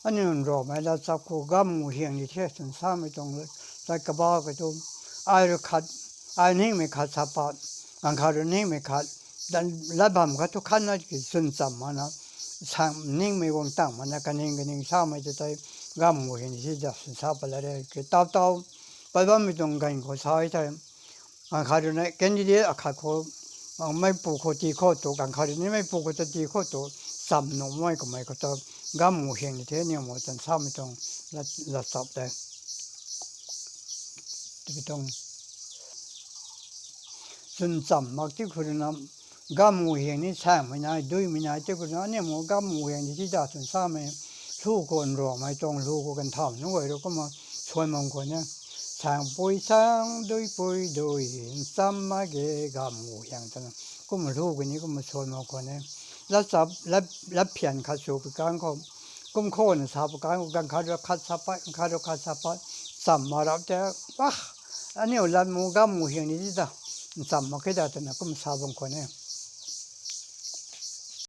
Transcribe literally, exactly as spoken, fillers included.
Aniu nruamei lat chap khou gamv gu hiang ni the twna samei tuang lat kaba ka tu. Ai rui khat, ai ningmei khat sa pat, ganv khat rui ningmei khat, dan lat bam khat tu khatna ki chwn cham mana, sang ningmei guang tang mana kaning kaning samei ta tei gamv gu hiang ni the da twna sa pat la re ki tau tau pat bammei tuang ganv khou sa e thei. Ganv khat rui na candidate akhat khou, meipu khou ti khou tu, ganv khat rui na meipu khou ta ti khou tu, cham nuhmei kamei khou ta, gamv gu hiang ni the aniu mo tan samei tuang, lat, lat chap tei. Tiki tuang. Chwn cham mak ti khou rui na, gamv gu hiang ni sangmei nai, duimei nai ti khou rui na, aniu mo gamv gu hiang ni the da twna samei, lu khou nruamei tuang, lu khou kan tham nu gay rui kumna, suan mang khou ne. Sangpui sang, duipui dui, ncham mak ge, gamv gu hiang twna. Kumna lu kani kumna suan mang khou ne. Lat chap, lat, lat phian khat sw pi kang khou. Kum khou na sa pi kang khou, ganv khat rui khat sa pat, ganv khat rui khat sa pat. Cham ma rap te, ah, aniu lat mu gamv gu hiang ni the da. Ncham mak khe da twna kumna sa bam khou ne.